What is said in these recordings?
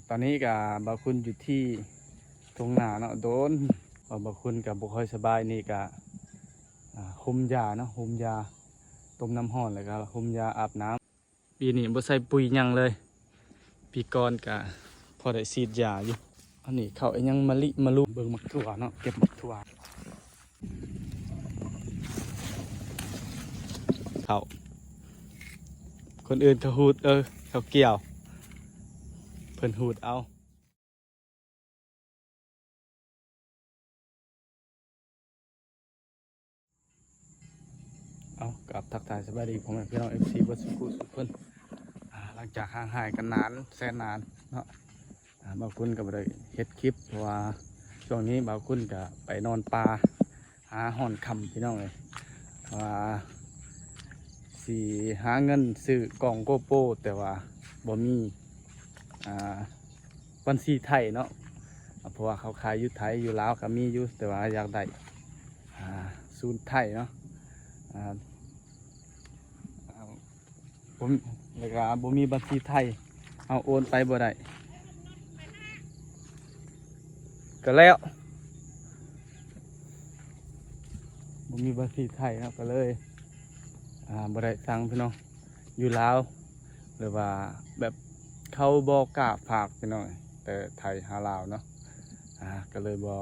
ຕອນນີ້ກະບ່າວຄຸນຢູ່ທີ່ທົ່ງນາເນາະ ໂດນ ເພາະບ່າວຄຸນກະບໍ່ຄ່ອຍສະບາຍ ນີ້ກະ ອ່າ ຫົ່ມຢາເນາະ ຫົ່ມຢາ ຕົ້ມນ້ຳຮ້ອນ ແລ້ວກະຫົ່ມຢາອາບນ້ຳ. ປີນີ້ບໍ່ໃສ່ປຸ໋ຍຫຍັງເລີຍ ປີກ່ອນກະພໍໄດ້ສີດຢາຢູ່. ອັນນີ້ເຂົ້າອີ່ຫຍັງມະລິມະລຸ ເບິ່ງໝາກຖົ່ວເນາະ ເກັບໝາກຖົ່ວ. ເຂົ້າ ຄົນອື່ນເຂົາຮູດ ເອີ ເຂົາກ່ຽວ ເພິ່ນຮູດເອົາ. ເອົາ ກາບທັກທາຍສະບາຍດີພໍ່ແມ່ພີ່ນ້ອງ ເອັຟຊີ ເບິດສູ່ຜູ້ສູ່ຄົນ. ອ່າ ຫຼັງຈາກຫ່າງຫາຍກັນນານແສນນານເນາະ ອ່າ ບ່າວຄຸນກໍບໍ່ໄດ້ເຮັດຄລິບ ເພາະວ່າຊ່ວງນີ້ບ່າວຄຸນກໍໄປນອນປ່າຫາຮ້ອນຄ່ຳພີ່ນ້ອງເອີຍ ວ່າຊິຫາເງິນຊື້ກ້ອງໂກໂປ ແຕ່ວ່າບໍ່ມີ ອ່າ ບັນຊີໄທເນາະ ເພາະວ່າເຂົາຂາຍຢູ່ໄທ ຢູ່ລາວກໍມີຢູ່ ແຕ່ວ່າຢາກໄດ້ ອ່າ ສູນໄທເນາະ ອ່າ ບໍ່ມີ ແລ້ວກໍບໍ່ມີບັນຊີໄທ ເຮົາໂອນໄປບໍ່ໄດ້ ກໍແລ້ວ ບໍ່ມີບັນຊີໄທເນາະ ກໍເລີຍ ອ່າ ບໍ່ໄດ້ສັ່ງພີ່ນ້ອງ ຢູ່ລາວ ຫຼືວ່າແບບເຂົາບໍ່ກ້າຝາກພີ່ນ້ອງ ແຕ່ໄທຫາລາວເນາະ ອ່າ ກໍເລີຍບໍ່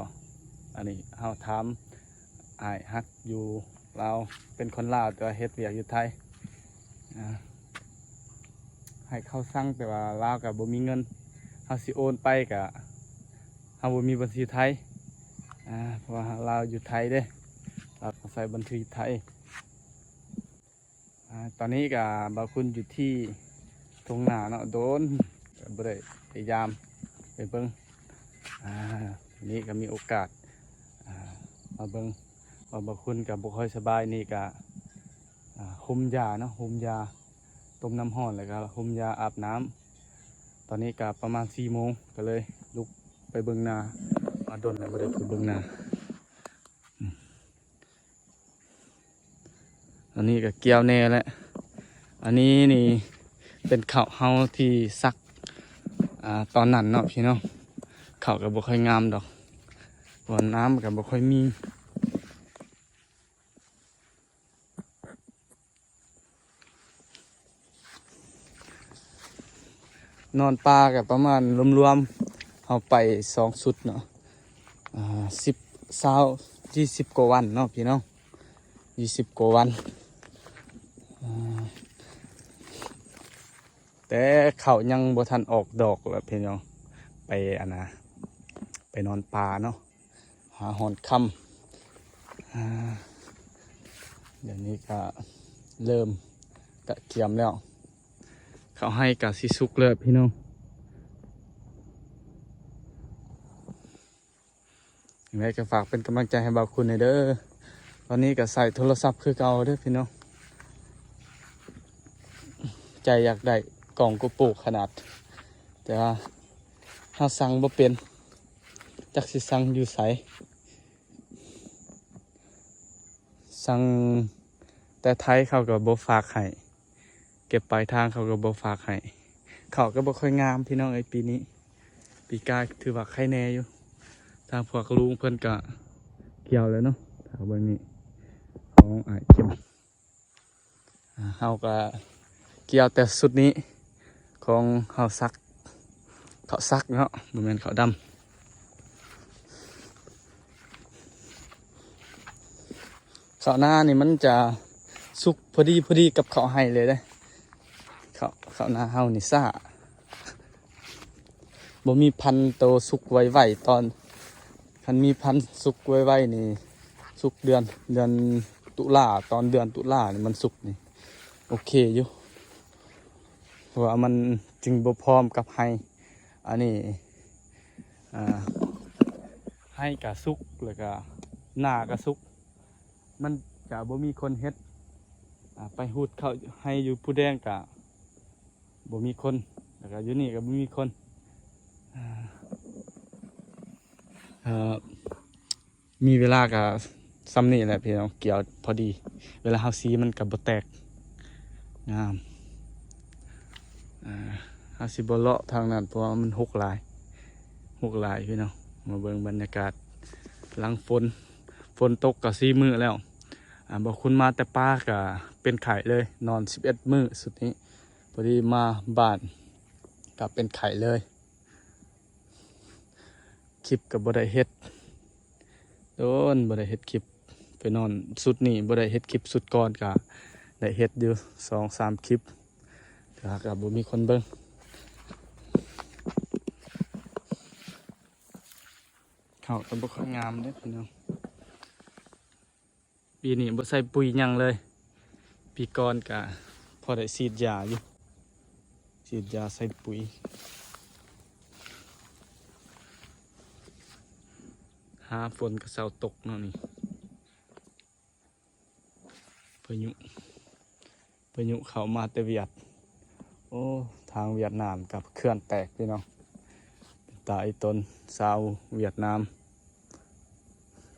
ອັນນີ້ເຮົາຖາມ ອ້າຍຮັກຢູ່ລາວ ເປັນຄົນລາວ ແຕ່ວ່າເຮັດວຽກຢູ່ໄທ ອ່າ ໃຫ້ເຂົາສັ່ງ ແຕ່ວ່າລາວກໍບໍ່ມີເງິນ ເຮົາຊິໂອນໄປກໍເຮົາບໍ່ມີບັນຊີໄທ ອ່າ ເພາະວ່າລາວຢູ່ໄທເດ້ ລາວກໍໃຊ້ບັນຊີໄທ. ອ່າ ຕອນນີ້ກໍບ່າວຄຸນຢູ່ທີ່ທົ່ງນາເນາະ ໂດນບໍ່ໄດ້ໄປຢາມໄປເບິ່ງ ອ່າ ນີ້ກໍມີໂອກາດ ອ່າ ມາເບິ່ງ ເພາະບ່າວຄຸນກໍບໍ່ຄ່ອຍສະບາຍ ນີ້ກໍ ອ່າ ຫົ່ມຢາເນາະ ຫົ່ມຢາ ຕົ້ມນ້ຳຮ້ອນ ແລ້ວກໍຫົ່ມຢາອາບນ້ຳ. ຕອນນີ້ກໍປະມານສີ່ໂມງ ກໍເລີຍລຸກໄປເບິ່ງນາ ມາດົນແລ້ວບໍ່ໄດ້ໄປເບິ່ງນາ. ອັນນີ້ກໍກ່ຽວແດ່ແຫຼະ ອັນນີ້ນີ້ເປັນເຂົ້າເຮົາທີ່ສັກ ອ່າ ຕອນນັ້ນເນາະພີ່ນ້ອງ ເຂົ້າກໍບໍ່ຄ່ອຍງາມດອກ ເພາະວ່ານ້ຳກໍບໍ່ຄ່ອຍມີ. ນອນປ່າກໍປະມານລວມໆ ເຮົາໄປສອງຊຸດເນາະ ອ່າ ສິບ ຊາວ ຊາວ ຊາວກວ່າວັນເນາະພີ່ນ້ອງ ຊາວກວ່າວັນ ອ່າ ແຕ່ເຂົ້າຍັງບໍ່ທັນອອກດອກລະພີ່ນ້ອງ ໄປອັນນະ ໄປນອນປ່າເນາະ ຫາຮອດຄ່ຳ ອ່າ ດຽວນີ້ກໍເລີ່ມກະກຽມແລ້ວ ເຂົ້າໄຮ່ກໍຊິສຸກແລ້ວພີ່ນ້ອງ. ຈັ່ງໃດກໍຝາກເປັນກຳລັງໃຈໃຫ້ບ່າວຄຸນແດ່ເດີ. ຕອນນີ້ກໍໃຊ້ໂທລະສັບຄືເກົ່າເດີພີ່ນ້ອງ. ໃຈຢາກໄດ້ກ້ອງໂກໂປຂະໜາດ ແຕ່ວ່າເຮົາສັ່ງບໍ່ເປັນ ຈັກຊິສັ່ງຢູ່ໃສ. ສັ່ງແຕ່ໄທເຂົາກໍບໍ່ຝາກໃຫ້ ເກັບປາຍທາງເຂົາກໍບໍ່ຝາກໃຫ້. ເຂົ້າກໍບໍ່ຄ່ອຍງາມພີ່ນ້ອງເອີຍປີນີ້. ປີກາຍຖືວ່າໄຄແດ່ຢູ່. ທາງພວກລຸງເພິ່ນກໍກ່ຽວແລ້ວເນາະ. ຖ້າເບິ່ງນີ້ຂອງອ້າຍເຂັມ. ອ່າ ເຮົາກໍກ່ຽວແຕ່ຊຸດນີ້ຂອງເຮົາສັກ ເຂົ້າສັກເນາະ ບໍ່ແມ່ນເຂົ້າດຳ. ເຂົ້ານານີ້ມັນຈະສຸກພໍດີ ພໍດີກັບເຂົ້າໄຮ່ເລີຍເດ້. ເຂົ້າ ເຂົ້ານາເຮົານີ້ຊ້າ ບໍ່ມີພັນໂຕສຸກໄວໆ ຕອນ ຄັນມີພັນສຸກໄວໆນີ້ ສຸກເດືອນ ເດືອນຕຸລາ ຕອນເດືອນຕຸລານີ້ມັນສຸກນີ້ ໂອເຄຢູ່ ເພາະວ່າມັນຈຶ່ງບໍ່ພ້ອມກັບໄຮ່. ອັນນີ້ ອ່າ ໄຮ່ກະສຸກ ແລ້ວກະນາກະສຸກ ມັນຈະບໍ່ມີຄົນເຮັດ. ອ່າ ໄປຮູດເຂົ້າໄຮ່ຢູ່ພູແດງກະບໍ່ມີຄົນ ແລ້ວກະຢູ່ນີ້ກະບໍ່ມີຄົນ. ອ່າ ເອີ ມີເວລາກະສ່ຳນີ້ແຫຼະພີ່ນ້ອງ ກ່ຽວພໍດີ ເວລາເຮົາສີມັນກະບໍ່ແຕກ ງາມ. ອ່າ ອາດຊິບໍ່ເລາະທາງນັ້ນ ເພາະວ່າມັນຮົກຫຼາຍ ຮົກຫຼາຍພີ່ນ້ອງ. ມາເບິ່ງບັນຍາກາດຫຼັງຝົນ ຝົນຕົກກໍສີ່ມື້ແລ້ວ. ອາ ບ່າວຄຸນມາແຕ່ປ່າກໍເປັນໄຂ້ເລີຍ ນອນສິບເອັດມື້ຊຸດນີ້. ພໍດີມາບ້ານກໍເປັນໄຂ້ເລີຍ. ຄລິບກໍບໍ່ໄດ້ເຮັດ ໂດນບໍ່ໄດ້ເຮັດຄລິບ. ໄປນອນຊຸດນີ້ບໍ່ໄດ້ເຮັດຄລິບ ຊຸດກ່ອນກະໄດ້ເຮັດຢູ່ສອງສາມຄລິບ ແຕ່ວ່າກະບໍ່ມີຄົນເບິ່ງ. ເຂົ້າກະບໍ່ຄ່ອຍງາມເດ້ພີ່ນ້ອງ. ປີນີ້ບໍ່ໃສ່ປຸ໋ຍຫຍັງເລີຍ. ປີກ່ອນກະພໍໄດ້ສີດຢາຢູ່ ສີດຢາໃສ່ປຸ໋ຍ. ຫາຝົນກະເຊົາຕົກເນາະນີ້. ພາຍຸ ພາຍຸເຂົ້າມາແຕ່ຫວຽດ. ໂອ້ ທາງຫວຽດນາມກັບເຂື່ອນແຕກພີ່ນ້ອງ. ເປັນຕາອີຕົນ ຊາວຫວຽດນາມ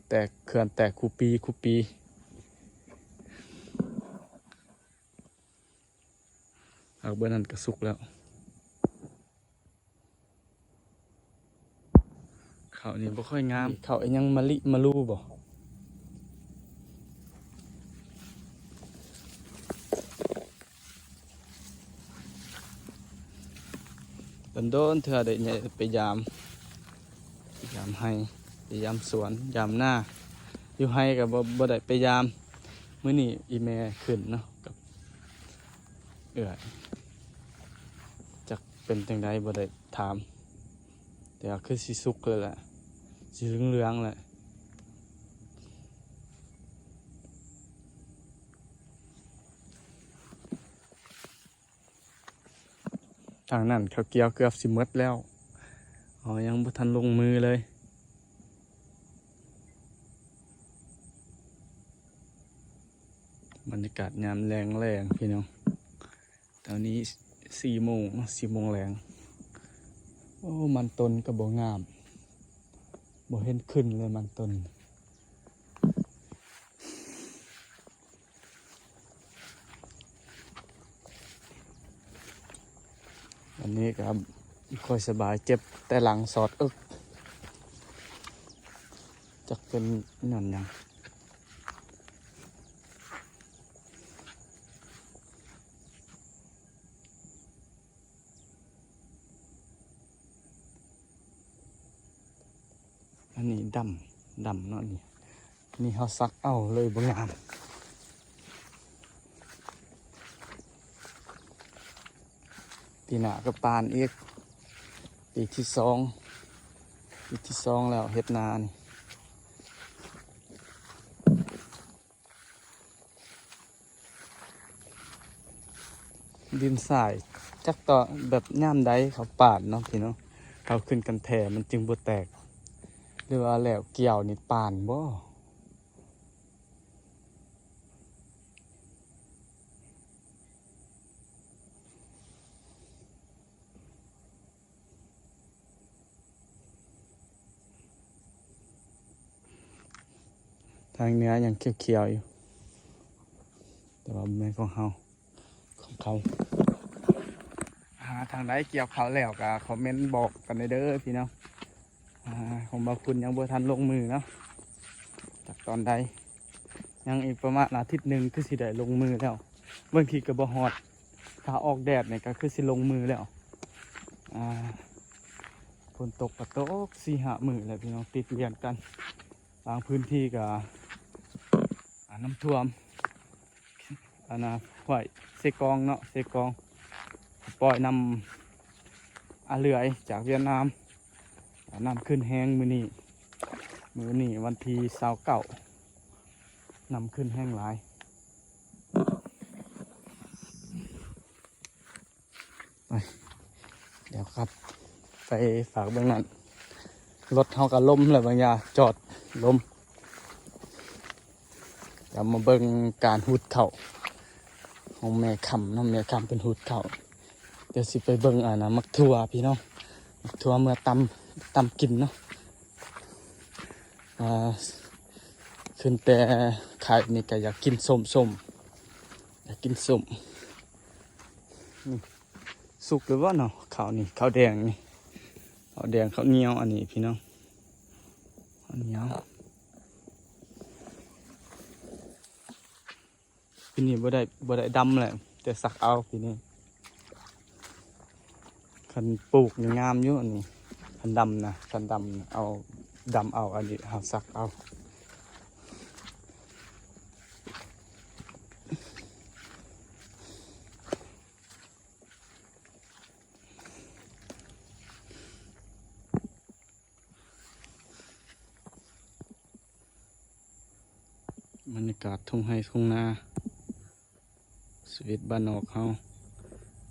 ແຕກ ເຂື່ອນແຕກຄູ່ປີ ຄູ່ປີ. ຜັກເບີນັ້ນກະສຸກແລ້ວ. ເຂົ້ານີ້ບໍ່ຄ່ອຍງາມ. ເຂົ້າອີ່ຫຍັງ ມະລິ ມະລູບໍ? ໂດນໆເທື່ອໄດ້ ໄດ້ໄປຢາມ ໄປຢາມໄຮ່ ໄປຢາມສວນ ຢາມນາ. ຢູ່ໄຮ່ກໍບໍ່ ບໍ່ໄດ້ໄປຢາມ. ມື້ນີ້ອີ່ແມ່ຂຶ້ນເນາະ ກັບເອື້ອຍ ຈັກເປັນຈັ່ງໃດ ບໍ່ໄດ້ຖາມ. ແຕ່ວ່າຄືຊິສຸກແລ້ວແຫຼະ ຊິເຫຼືອງໆແຫຼະ. ທາງນັ້ນເຂົາກ່ຽວເກືອບຊິໝົດແລ້ວ ເຮົາຍັງບໍ່ທັນລົງມືເລີຍ. ບັນຍາກາດຍາມແລງໆ ພີ່ນ້ອງ. ຕອນນີ້ສີ່ໂມງເນາະ ສີ່ໂມງແລງ. ໂອ້ ມັນຕົ້ນກໍບໍ່ງາມ ບໍ່ເຫັນຂຶ້ນເລີຍມັນຕົ້ນ. ອັນນີ້ກໍບໍ່ຄ່ອຍສະບາຍ ເຈັບແຕ່ຫຼັງ ສອດເອິກ ຈັກເປັນຍ້ອນຫຍັງ. ອັນນີ້ດຳ ດຳເນາະ ນີ້ ນີ້ເຮົາສັກເອົາເລີຍ ບໍ່ງາມ. ປີໜ້າກໍປານອີກ ປີທີສອງ ປີທີສອງແລ້ວເຮັດນານີ້. ດິນຊາຍ ຈັກຕອນ ແບບຍາມໃດເຂົາປານເນາະພີ່ນ້ອງ ເຂົາຂຶ້ນກັນແທ້ ມັນຈຶ່ງບໍ່ແຕກ ຫຼືວ່າແລ້ວກ່ຽວນີ້ປານບໍ່? ທາງເໜືອຍັງຂຽວໆຢູ່ ແຕ່ວ່າບໍ່ແມ່ນຂອງເຮົາ ຂອງເຂົາ. ຫາທາງໃດກ່ຽວເຂົ້າແລ້ວກໍຄອມເມັນບອກກັນແດ່ເດີພີ່ນ້ອງ. ອາ ຂອງບ່າວຄຸນຍັງບໍ່ທັນລົງມືເນາະ ຈັກຕອນໃດ ຍັງອີກປະມານອາທິດໜຶ່ງຄືຊິໄດ້ລົງມືແລ້ວ ບາງທີກໍບໍ່ຮອດ ຖ້າອອກແດດນີ້ກໍຄືຊິລົງມືແລ້ວ. ອາ ຝົນຕົກກໍຕົກສີ່ຫ້າມື້ແລ້ວພີ່ນ້ອງ ຕິດລຽນກັນ ບາງພື້ນທີ່ກໍ ອາ ນ້ຳຖ້ວມ ອັນນ່າ ຫ້ວຍເຊກອງເນາະ ເຊກອງ ປ່ອຍນ້ຳອາເລື່ອຍຈາກຫວຽດນາມ ນ້ຳຂຶ້ນແຮງມື້ນີ້ ມື້ນີ້ວັນທີຊາວເກົ້າ ນ້ຳຂຶ້ນແຮງຫຼາຍ. ໄປ ດຽວກັບໄປຝາກເບິ່ງນັ້ນ ລົດເຮົາກໍລົ້ມແລ້ວບາງຢ່າງ ຈອດລົ້ມ. ດຽວມາເບິ່ງການຫູດເຂົ້າຂອງແມ່ຄຳເນາະ ແມ່ຄຳເພິ່ນຫູດເຂົ້າ. ດຽວຊິໄປເບິ່ງອັນນ່າ ໝາກຖົ່ວພີ່ນ້ອງ ໝາກຖົ່ວເມືອຕຳ ຕຳກິນເນາະ. ອາ ຂຶ້ນແຕ່ໄຄນີ້ກໍຢາກກິນສົ້ມໆ ຢາກກິນສົ້ມ ນີ້ ສ ສຸກແລ້ວບໍ່ເນາະ ເຂົ້ານີ້ ເຂົ້າແດງນີ້ ເຂົ້າແດງ ເຂົ້າໜຽວ ອັນນີ້ພີ່ນ້ອງ ເຂົ້າໜຽວ. ປີນີ້ບໍ່ໄດ້ ບໍ່ໄດ້ດຳແຫຼະ ແຕ່ສັກເອົາປີນີ້. ຄັນປູກນີ້ງາມຢູ່ອັນນີ້ ຄັນດຳນະ ຄັນດຳເອົາ ດຳເອົາ ອັນນີ້ເຮົາສັກເອົາ. ບັນຍາກາດທົ່ງໄຮ່ທົ່ງນາ ຊີວິດບ້ານນອກເຮົາ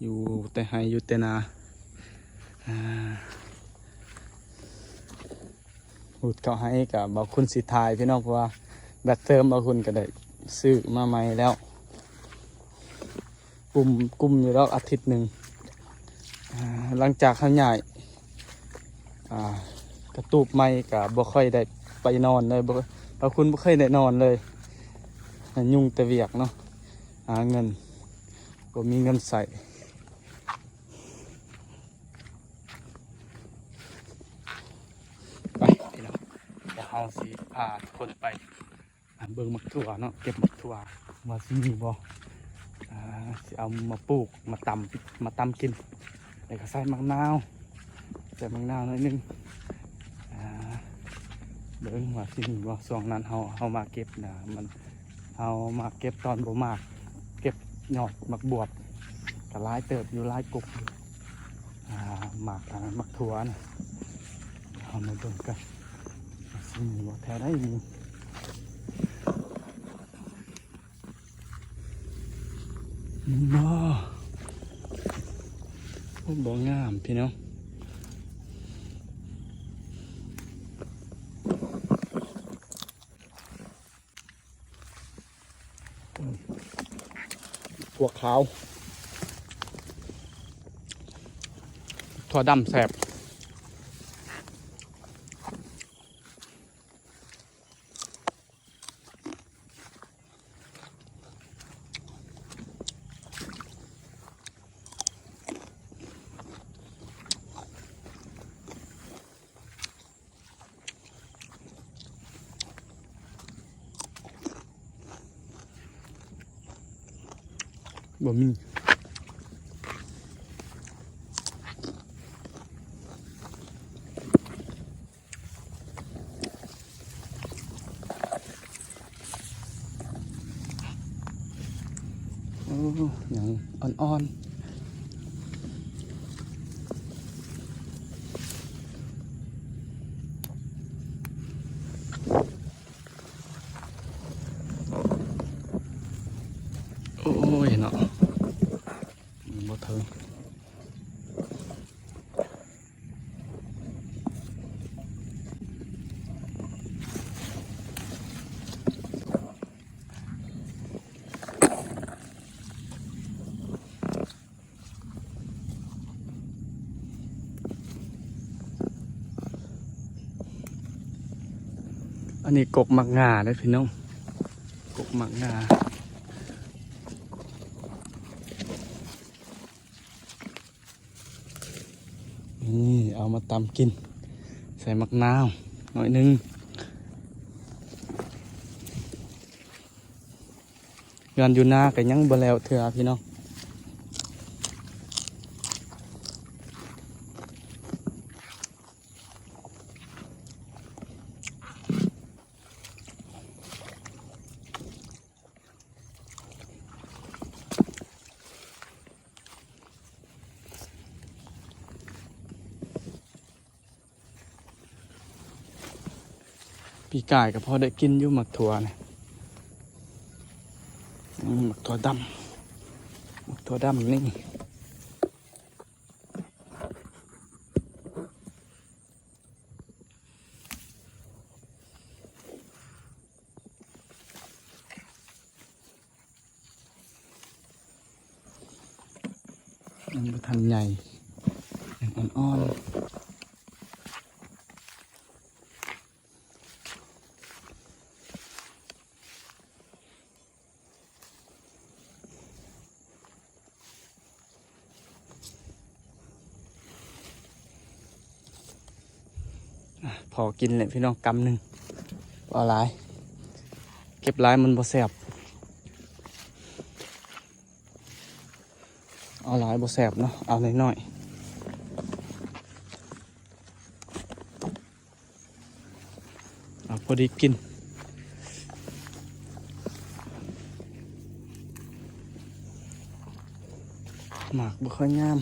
ຢູ່ແຕ່ໄຮ່ຢູ່ແຕ່ນາ. ອາ ຮຸດເຂົ້າໄຮ່ກະ ບ່າວຄຸນຊິຖ່າຍພີ່ນ້ອງ ເພາະວ່າແບັດເຕີມ ບ່າວຄຸນກະໄດ້ຊື້ມາໃໝ່ແລ້ວ. ກຸມ ກຸມຢູ່ດອກອາທິດໜຶ່ງ ອ່າ ຫຼັງຈາກເຮົາຍ້າຍ ອ່າ ກະຕູບໃໝ່ກະບໍ່ຄ່ອຍໄດ້ໄປນອນເລີຍ ບໍ່ ບ່າວຄຸນບໍ່ເຄີຍໄດ້ນອນເລີຍ ຫຍຸ້ງແຕ່ວຽກເນາະ ຫາເງິນ ບໍ່ມີເງິນໃຊ້. ໄປພີ່ນ້ອງ ດຽວເຮົາຊິພາທຸກຄົນໄປ ອ່າ ເບິ່ງໝາກຖົ່ວເນາະ ເກັບໝາກຖົ່ວວ່າຊິມີບໍ່ ອ່າ ຊິເອົາມາປູກ ມາຕຳ ມາຕຳກິນ ແລ້ວກໍໃສ່ໝາກນາວ ໃສ່ໝາກນາວໜ້ອຍໜຶ່ງ ອ່າ ເບິ່ງວ່າຊິມີບໍ່. ຊ່ວງນັ້ນເຮົາ ເຮົາມາເກັບນະ ມັນ ເຮົາມາເກັບຕອນບໍ່ໝາກ ເກັບຍອດໝາກບວບ ກໍຫຼາຍເຕີບຢູ່ ຫຼາຍກົກຢູ່ ອ່າ ໝາກ ອ່າ ໝາກຖົ່ວນະ. ເຮົາມາເບິ່ງກັນ ຊິມີບໍ່ ແຖວໃດມີ ບໍ່ ບໍ່ງາມພີ່ນ້ອງ. ຖົ່ວຂາວ ຖົ່ວດຳແຊບ. ບໍ່ມີ ໂອ້ ຫຍັງອ່ອນໆ. ໂອ້ຍເນາະ ບໍ່ເຖິງ. ອັນນີ້ກົກໝາກງາເດ້ພີ່ນ້ອງ ກົກໝາກງາ. ນີ້ ເອົາມາຕຳກິນ ໃສ່ໝາກນາວໜ້ອຍໜຶ່ງ. ເຮືອນຢູ່ນາກໍຍັງບໍ່ແລ້ວເທື່ອພີ່ນ້ອງ. ປີກາຍກໍພໍໄດ້ກິນຢູ່ໝາກຖົ່ວນີ້ ໝາກຖົ່ວດຳ ໝາກຖົ່ວດຳນີ້. ຍັງບໍ່ທັນໃຫຍ່ ຍັງອ່ອນໆ. ຫ ພໍກິນແຫຼະພີ່ນ້ອງ ກຳໜຶ່ງ. ບໍ່ເອົາຫຼາຍ ເກັບຫຼາຍມັນບໍ່ແຊບ. ເອົາຫຼາຍບໍ່ແຊບເນາະ ເອົາໜ້ອຍໆ ເອົາພໍດີກິນ. ໝາກບໍ່ຄ່ອຍງາມ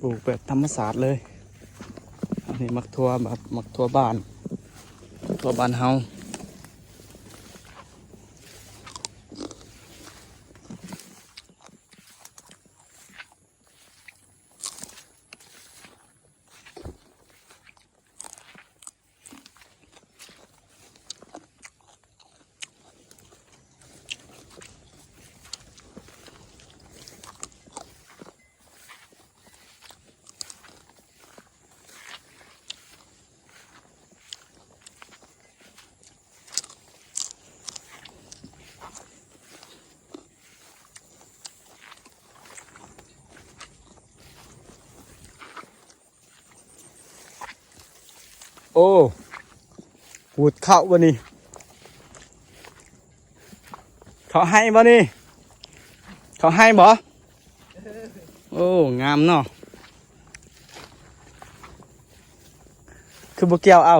ປູກແບບທຳມະຊາດເລີຍ. ອັນນີ້ໝາກຖົ່ວ ໝາກຖົ່ວບ້ານ ຖົ່ວບ້ານເຮົາ. ໂອ້ ຫູດເຂົ້າບັດນີ້ ເຂົ້າໄຮ່ບໍ່ນີ້ ເຂົ້າໄຮ່ບໍ່? ໂອ້ ງາມເນາະ ຄືບໍ່ກ່ຽວເອົາ?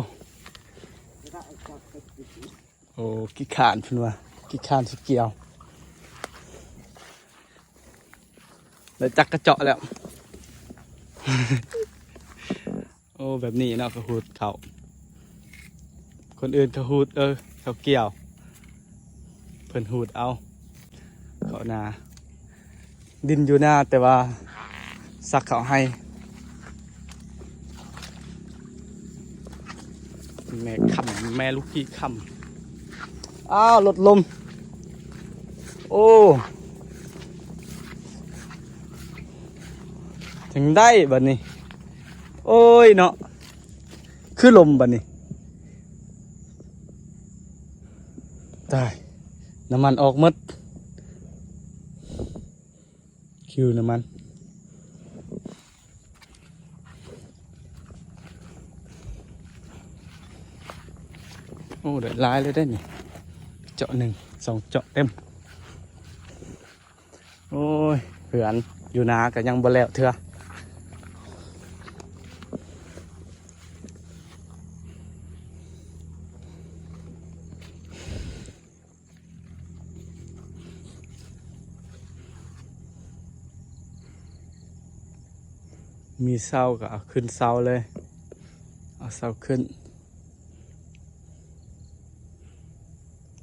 ໂອ້ ຂີ້ຄ້ານເພິ່ນວ່າ ຂີ້ຄ້ານຊິກ່ຽວ ໄດ້ຈັກກະເຈາະແລ້ວ. ໂອ້ ແບບນີ້ເນາະ ເຂົາຫູດເຂົ້າ ຄົນອື່ນເຂົາຫູດ ເອີ ເຂົາກ່ຽວ ເພິ່ນຫູດເອົາ ເຂົ້ານາ ດິນຢູ່ນາ ແຕ່ວ່າສັກເຂົ້າໄຮ່. ແມ່ຄຳ ແມ່ລູກພີ່ຄຳ ອ້າວ ລົດລົ້ມ ໂອ້ ຈັ່ງໃດບັດນີ້ ໂອ້ຍເນາະ ຄືລົມບັດນີ້ ຕາຍ ນ້ຳມັນອອກໝົດ. ຄິວນ້ຳມັນ ໂອ້ ໄດ້ຫຼາຍເລີຍເດ້ນີ້ ເຈາະໜຶ່ງສອງເຈາະເຕັມ. ໂອ້ຍ ເຮືອນຢູ່ນາກໍຍັງບໍ່ແລ້ວເທື່ອ. ມີເສົາກໍເອົາຂຶ້ນເສົາເລີຍ ເອົາເສົາຂຶ້ນ.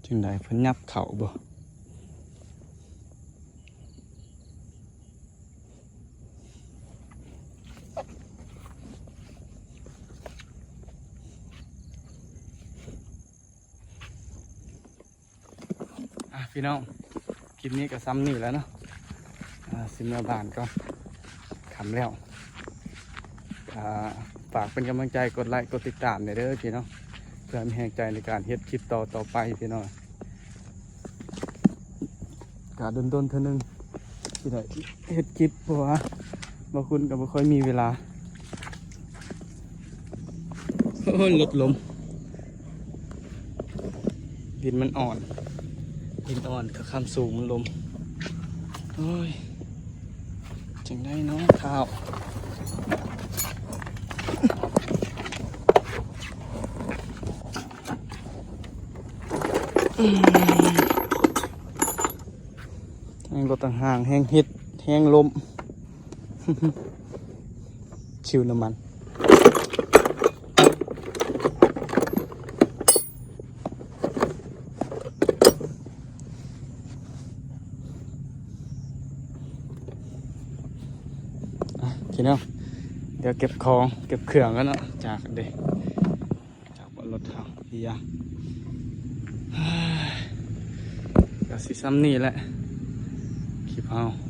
ຈັ່ງໃດ ເພິ່ນຫຍັບເຂົ້າບໍ່? ອ່ະ ພີ່ນ້ອງ ຄລິບນີ້ກໍສ່ຳນີ້ແຫຼະເນາະ ອ່າ ຊິເມືອບ້ານກ່ອນ ຄ່ຳແລ້ວ. ອ່າ ຝາກເປັນກຳລັງໃຈ ກົດໄລ ກົດຕິດຕາມແດ່ເດີພີ່ນ້ອງ ເພື່ອມີແຮງໃຈໃນການເຮັດຄລິບຕໍ່ໆໄປພີ່ນ້ອງ. ກະດົນໆເທື່ອໜຶ່ງຊິໄດ້ເຮັດຄລິບ ເພາະວ່າບ່າວຄຸນກໍບໍ່ຄ່ອຍມີເວລາ. ໂອ້ຍ ລົດລົ້ມ ດິນມັນອ່ອນ ດິນອ່ອນ ກະຄຳສູງມັນລົ້ມ. ໂອ້ຍ ຈັ່ງໃດເນາະ ທ້າວ ແຮງລົດຕ່າງຫາກ ແຮງເຮັດ ແຮງລົ້ມ. ຊິວນ້ຳມັນ ອ່ະ ພີ່ນ້ອງ ດຽວເກັບຂອງເກັບເຄື່ອງກ່ອນເນາະ ຈາກເດ ຈາກວ່າລົດເຮົາເຮຍ ກະຊິສ່ຳນີ້ແຫຼະ ຄລິບເຮົາ.